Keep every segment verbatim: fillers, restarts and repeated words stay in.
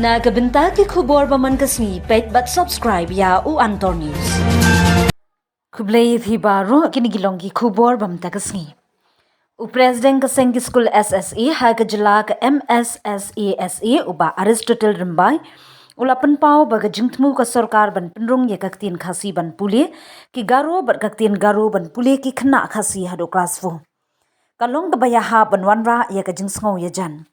Na ka bynta ki khubor ba man ka sngi, peit bad subscribe ïa u Antor News. Khublei phi baroh, kine ki long ki khubor ba mynta ka sngi. U President ka seng ki skul S S A ha ka jylla ka M S S A S A, u Bah Aristotle Rymbai, u la pynpaw ba ka jingthmu ka sorkar ban pynrung ïa ka ktien Khasi ban pule ki Garo bad ka ktien Garo ban pule ki khynnah Khasi haduh klas four, ka long kaba ïahap ban wanrah ïa ka jingsngew ïajan.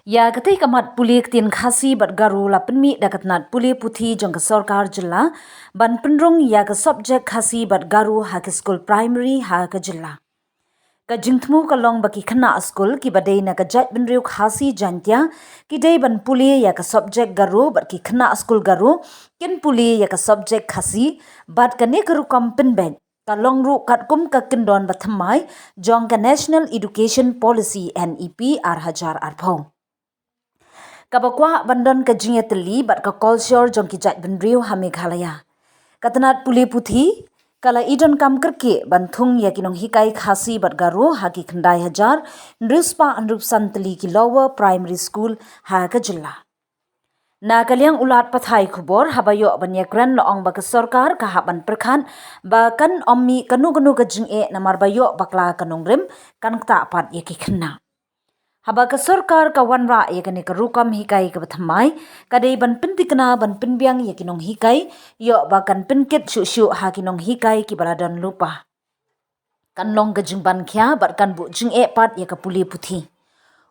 Ïa katei ka mat pule ktien Khasi bad Garo la pynmih da ka tnat pule puthi jong ka sorkar jylla ban pynrung ïa ka subject Khasi bad Garo ha ki skul primary ha ka jylla. Ka jingthmu ka long ba ki khynnah skul kiba dei na ka jaitbynriew Khasi Jaiñtia ki dei ban pule ïa ka subject Garo bad ki khynnah skul Garo kin pule ïa ka subject Khasi, bad kane ka rukom pynbeit ka long ruh katkum ka kyndon ba thymmai jong ka National Education Policy, N E P, ar hajar arphew. Kaba kwah ban don ka jingïatylli bad ka kolshor jong ki jaitbynriew ha Meghalaya, ka tnat pule puthi ka la i donkam kyrkieh ban thung ïa ki nonghikai Khasi bad Garo ha ki khyndai hajar hynriew spah hynriew san tylli ki lower primary school ha ka jylla. Na ka liang u lad pathai khubor, haba ïoh ban ïakren, la ong ba ka sorkar ka hap ban pyrkhat ba kan ym mih kano kano ka jingeh, namar ba ïoh bakla ka nongrim kan ktah pat ïa ki khynnah. Haba ka sorkar ka wanrah ïa kane ka rukom hikai kaba thymmai, ka dei ban pynthikna ban pynbiang ïa ki nonghikai, ïoh ba kan pynkit shuh shuh ha ki nonghikai kiba la don lypa. Kan long ka jingbankhia bad kan buh jingeh pat ïa ka pule puthi.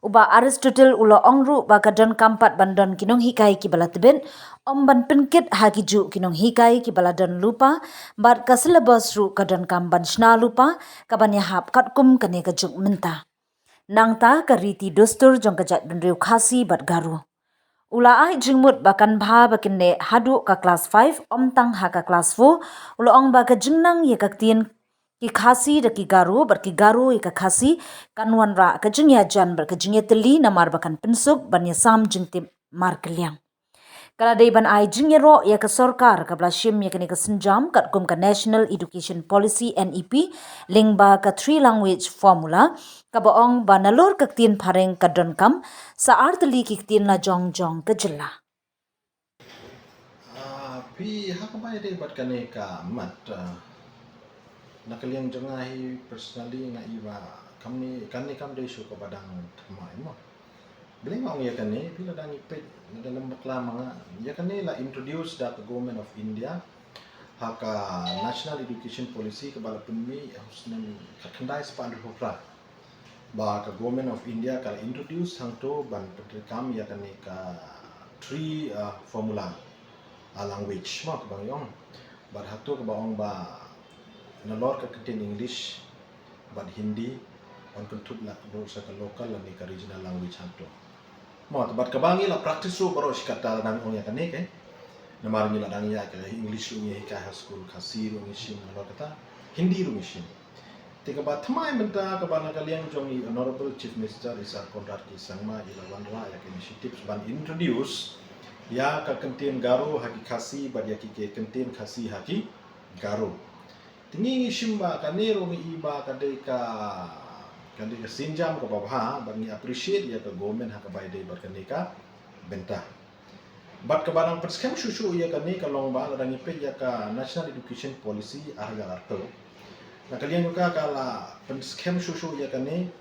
U Bah Aristotle u la ong ruh ba ka donkam pat ban don ki nonghikai kiba la tbit, ym ban pynkit ha ki juh ki nonghikai kiba la don lypa, bad ka syllabus ruh ka donkam ban shna lypa, kaban ïahap katkum kane ka juk mynta. Nangta ka riti dustur jong ka jaitbynriew Khasi bad Garo. U la ai jingmut ba kan bha ba kin leh haduh ka klas five, ym tang ha ka klas four, u la ong ba ka jingnang ïa ka ktien ki Khasi da ki Garo bad ki Garo ïa ka Khasi kan wanrah ka jingïajan bad ka jingïatylli, namar ba kan pynsuk ban ïasam jingtip markylliang. Ka la dei ban ai jingïaroh ïa ka sorkar kaba la shim ïa kane ka sienjam katkum ka National Education Policy, N E P, lyngba ka three language formula, kaba ong ba nalor ka ktien phareng ka donkam, sa ar tylli ki ktien lajong jong ka jylla. Ah, phi ha kaba ïadei bad kane ka mat, ah, na ka liang jong nga hi personally nga i ba kam ni, kane kam dei shuh kaba dang thymmai mo. Balei nga ong ïa kane, phi la dang ïa peit, lada lem bakla ma nga, ïa kane la introduce da ka Government of India ha ka National Education Policy kaba la pynmih ha u snem khatkhyndai spah hynriewphew phra. Ba ka Government of India ka la introduce hangto ban pyntreikam ïa kane ka three, uh, formula, uh, language, mo, kaba ngi ong. Bad hato kaba ong ba nalor ka ktien English bad Hindi, yn kynthup la ka, sa ka local lane ka regional language hangto. Mo, bad kaba ngi la practice ruh baroh shi katta, la dang ong ïa kane, ke. Namar ngi la dang ïa ka English ruh ngi hikai ha skul, Khasi ruh ngi shim, nalor kata Hindi ruh ngi shim. Te kaba thymmai mynta kaba na ka liang jong i Honorable Chief Minister i Sir Conrad K Sangma i la wanrah ïa ka initiatives ban introduce ïa ka kyntien Garo ha ki Khasi bad ïa ki, ki kyntien Khasi ha ki Garo. Te ngi ngi shim ba kane ruh ngi i ba ka dei ka, ka dei ka sienjam kaba bha, bad ngi appreciate ïa ka government ha kaba ïadei bad kane ka bynta. Bad kaba dang pynskhem shuh shuh ïa kane ka long ba lada ngi peit ïa ka National Education Policy ar hajar arphew. Na ka liang ka, ka la pynskhem shuh shuh ïa kane,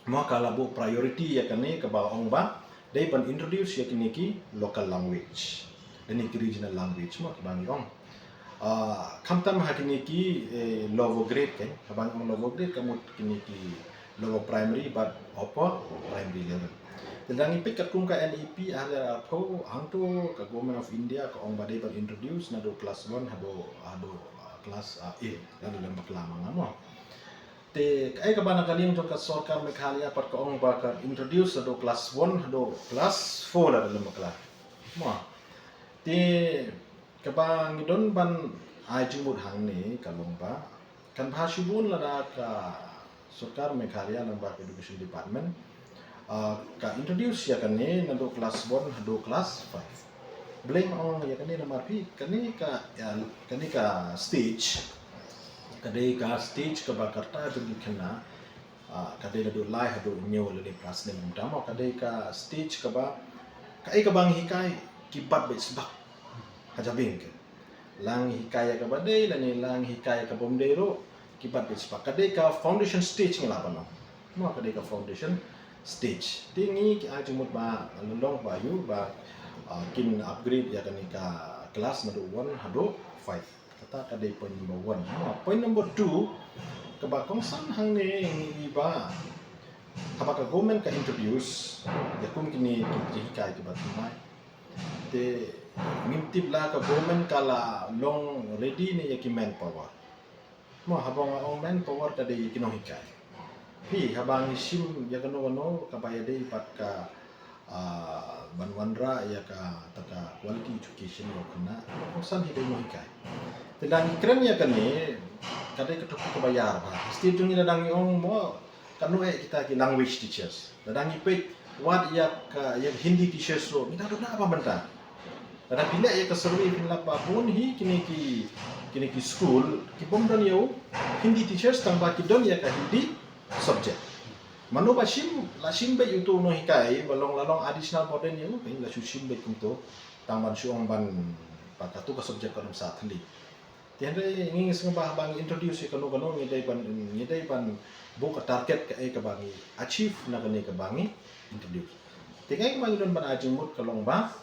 mo, ka la buh priority ïa kane kaba ong ba dei ban introduce ïa kine ki local language lane ki regional language, mo, kiba ngi ong. Ah, khamtam ha kine ki, eh, lower grade, ke, haba ngi ong lower grade ka mut kine ki lower primary bad upper primary level. Te lada ngi peit katkum ka N E P ar hajar arphew, hangto ka Government of India ka ong ba dei ban introduce naduh class one haduh, haduh, ah, class, ah, eight, lada lem bakla ma nga, mo. Te kaei kaba na ka liang jong ka sorkar Meghalaya pat ka ong ba ka introduce naduh class one haduh class four, lada lem bakla, mo. Te kaba ngi don ban ai jingmut hangne ka long ba kan bha shibun lada ka sorkar Meghalaya lyngba ka Education Department, ah, ka introduce ïa kane naduh class one haduh class five. Balei nga ong ïa kane, namar phi, kane ka, ïa, kane ka stage ka dei ka stage kaba ka rta jong ki khynnah, ah, ka dei naduh lai haduh hynñiew lane phra snem kumta, mo, ka dei ka stage kaba Kaei kaba ngi hikai ki bat beit sbak. Ha jabieng ke. La ngi hikai ïa kaba dei lane la ngi hikai ïa kaba ym dei ruh, ki bat beit sbak. Ka dei ka foundation stage ngi lah ban ong. Mo, ka dei ka foundation stage. Te ngi ki ai jingmut ba la long ba ïoh ba, ah, kin upgrade ïa kane ka class naduh one haduh five. Kata ka dei point number one. Ha, point number two, kaba kongsan hangne ngi i ba haba ka government ka introduce ïa kum kine ki jinghikai kiba thymmai. Te ngim tip la ka government ka la long ready ne ïa ki manpower. Mo, haba nga ong manpower ka dei ki nonghikai. Phi, haba ngi shim ïa kano kano kaba ïadei bad ka, ah, ban wanrah ïa kata ka quality education ïa u khynnah, kongsan hi dei nonghikai. Te lada ngi kren ïa kane, ka dei ka topic kaba ïar bha. State jong ngi lada ngi ong mo, kano eh kita ki language teachers. Lada ngi peit wat ïa ka, ïa Hindi teachers ruh, ngi dang don na ba mynta. Lada phi leh ïa ka survey phin lap ba bun hi kine ki, kine ki school ki bym don ïa u Hindi teachers tang ba ki don ïa ka Hindi subject. Mano ba shim, la shim beit uto u nonghikai ba long, la long additional burden ïa u, phin la shu shim beit kumto tang ban shu ong ban ba katu ka subject kan ym sah thylli. Te hynrei ngi, ngi sngewbha ba ngi introduce ïa kano kano ngi dei ban, ngi dei ban buh ka target kaei kaba ngi achieve na kane kaba ngi introduce. Te kaei kaba ngi don ban ai jingmut ka long ba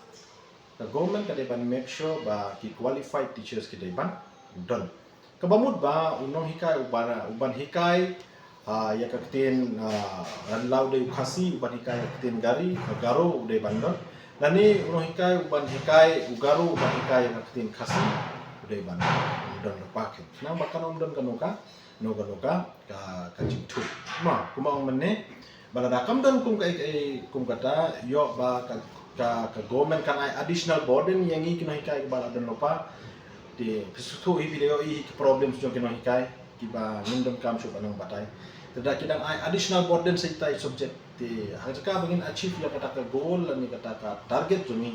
ka government ka dei ban make sure ba ki qualified teachers ki dei ban don. Kaba mut ba u nonghikai uba, uban hikai, ah, ïa ka ktien, ah, lada u dei u Khasi uban hikai ïa ka ktien Gari, ah, Garo u dei ban don. Lane u nonghikai uban hikai u Garo uban hikai ïa ka ktien Khasi u dei ban don lypa. Khnang ba kan ym don kano ka, kano kano ka, ka, ka jingthut. Mo, kumba ong mynne, ba lada kam don kum ka, ka, kum kata, ïoh ba ka, ka, ka government kan ai additional burden ïa ngi ki nonghikai kiba la don lypa. Te phi sngewthuh hi, phi la ïohi hi ki problems jong ki nonghikai kiba ngim donkam shuh ban nang batai. Te lada ki dang ai additional burden sa ita i subject, te ha ka jaka ba ngin achieve ïa kata ka goal lane kata ka target jong ngi,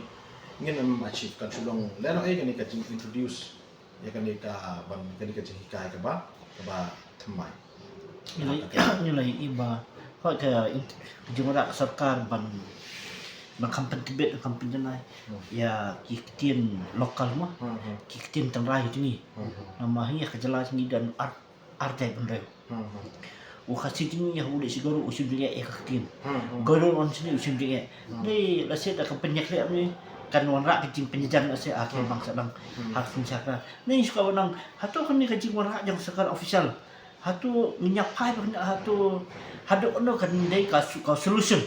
ngin ym achieve. Kan shu long lehnohei kane ka jing introduce ïa kane ka ban, kane ka jinghikai kaba, kaba thymmai. Ngi la, ngi la ïohi ba hooid ka int-, ka jingwanrah ka sorkar ban, ban kham pyntbit, kham pynjanai ïa ki ktien local mo, ki ktien tynrai jong ngi. Namar hi ïa ka jylla jong ngi don ar, ar jaitbynriew. U Khasi jong ngi ïa u dei shi Garo u shim jingeh ïa ka ktien. Garo un shim, u shim jingeh. Dei lehse da ka pynïakhleh ne kan wanrah ka jingpynjan lehse, ah, ki bang sa dang ha ka ktien sha ka. Ne shu ka wanang hato kane ka jingwanrah jong sorkar official. Hato ngi ïa phai ba kane hato haduh kano kan dei ka su-, ka solution.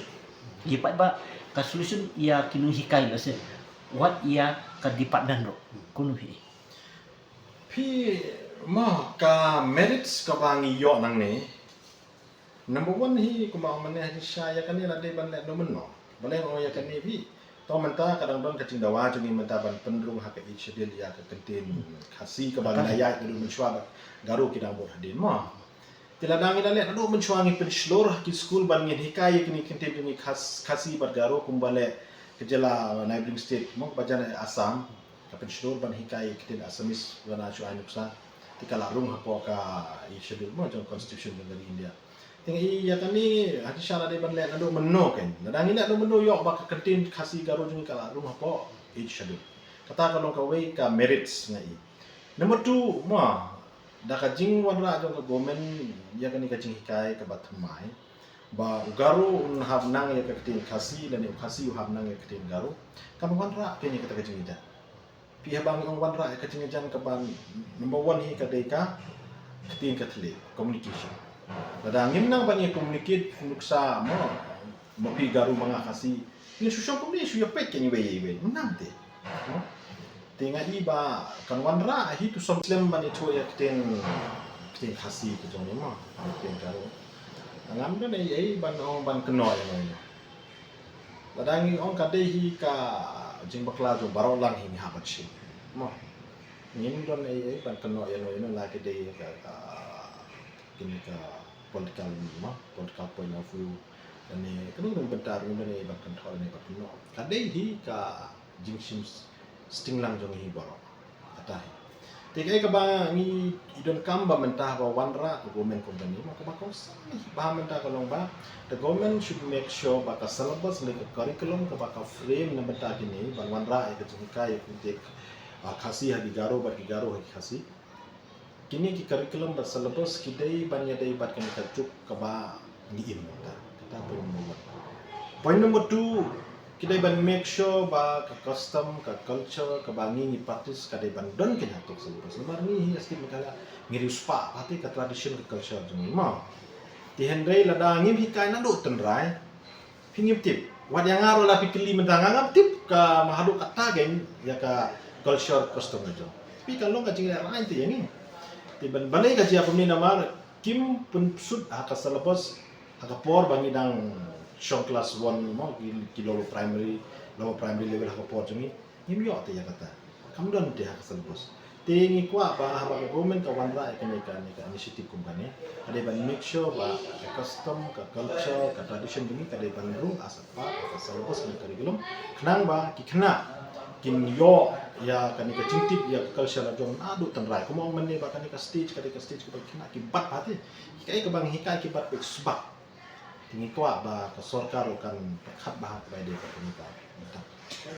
Ïa phai ba ka solution ïa ki nonghikai lehse. Wat ïa ka department ruh. Kumno phi? Phi, mo, ka merits kaba ngi ïoh nangne. Number one hi kumba ong mynne ha jingshisha ïa kane la dei ban leh naduh mynno. Balei nga ong ïa kane phi? To mynta ka dang don ka jingdawa jong ngi mynta ban pynrung ha ka Eighth Schedule ïa ka ktien Khasi kaba ngi la ïaid naduh mynshuwa bad Garo ki dang bud hadien mo. Te lada ngi la leh naduh mynshuwa ngi pynshlur ha ki skul ban ngin hikai ïa kine ki ktien jong ngi Khas-, Khasi bad Garo kumba leh ka jylla neighbouring state mo, ba jan Assam. Ka pynshlur ban hikai ïa ka ktien Assamese, lada shu ai nuksa. Te ka la rung hapoh ka Eighth Schedule mo jong Constitution jong ka ri India. Te nga i ïa kane ha jingshisha la dei ban leh naduh mynno kein. Lada ngi leh naduh mynno ïoh ba ka ktien Khasi Garo jong ngi ka la rung hapoh Eighth Schedule. Kata ka long kawei ka merits nga i. Number two mo, da ka jingwanrah jong ka government ïa kane ka jinghikai kaba thymmai. Ba u Garo un hap nang ïa ka ktien Khasi lane u Khasi u hap nang ïa ka ktien Garo. Kan wanrah kein ïa kata ka jingïajan. Phi, haba ngi ong wanrah ïa ka jingïajan kaba number one hi ka dei ka ktien ka thylliej, communication. Lada ngim nang ban ïa communicate nuksa mo, ma phi Garo ma nga Khasi, ngin shu shong kumne shu ïa peit kein iwei ïa iwei. Ngim nang te. Mo? Te nga i ba kan wanrah hi to song slem ban ithuh ïa ktien, ktien Khasi ka jong ngi mo, ktien Garo. Ngam don ei ei ban ong ban kynnoh ïa ngi. Lada ngi ong ka dei hi ka jingbakla jong baroh lang hi ngi hap ban shim. Mo. Ngim don ei ei ban kynnoh ïa no ïa no la ka dei ka, ka, kine ka political mo, political point of view. Lane kano kano ka bynta ruh ngim don ei ei ban kynnoh lane ban kynnoh. Ka dei hi ka jingshim s-, sting lang jong ngi hi baroh. Kata hi. Te kaei kaba ngi i donkam ba mynta ba wanrah ka government company ma kaba kongsan ba mynta ka long ba the government should make sure ba ka syllabus ne ka curriculum kaba ka frame na mynta kine ban wanrah ïa ka jinghikai ïa ka ïa ka Khasi ha ki Garo bad ki Garo ha ki Khasi. Kine ki curriculum bad syllabus ki dei ban ïadei bad kane ka juk kaba ngi im mynta. Kata point number one. Point number two, ki dei ban make sure ba ka custom, ka culture kaba ngi ngi practice ka dei ban don kane ha ka syllabus. Namar ngi hi ka state Meghalaya ngi riewspah, pati ka tradition ka culture jong ngi ma. Te hynrei lada ngim hikai naduh tynrai, phi ngim tip. Wat ïa nga ruh la phi kylli mynta nga ngam tip ka ma haduh katta kein ïa ka culture custom ka jong. Phi ka long ka jinglehrain te ïa ngi. Te ban balei ka jia kumne namar kim pynsut ha ka syllabus ha ka por ba ngi dang shong class one mo ki, ki lower primary, lower primary level ha ka por jong ngi. Ngim ïoh te ïa kata. Kam don te ha ka syllabus. Te ngi kwah ba haba ka government ka wanrah ïa kane ka, kane ka initiative kum kane, ka dei ban make sure ba ka custom, ka culture, ka tradition jong ngi ka dei ban rung as a part of ka syllabus ne curriculum. Khnang ba ki khynnah kin ïoh ïa kane ka jingtip ïa ka culture la jong naduh tynrai. Kumba ong mynne ba kane ka stage, ka dei ka stage kaba ki khynnah ki bat bha te. Ki kaei kaba ngi hikai ki bat beit sbak. Te ngi kwah ba ka sorkar ruh kan pyrkhat bha ha kaba ïadei bad kane ka bynta.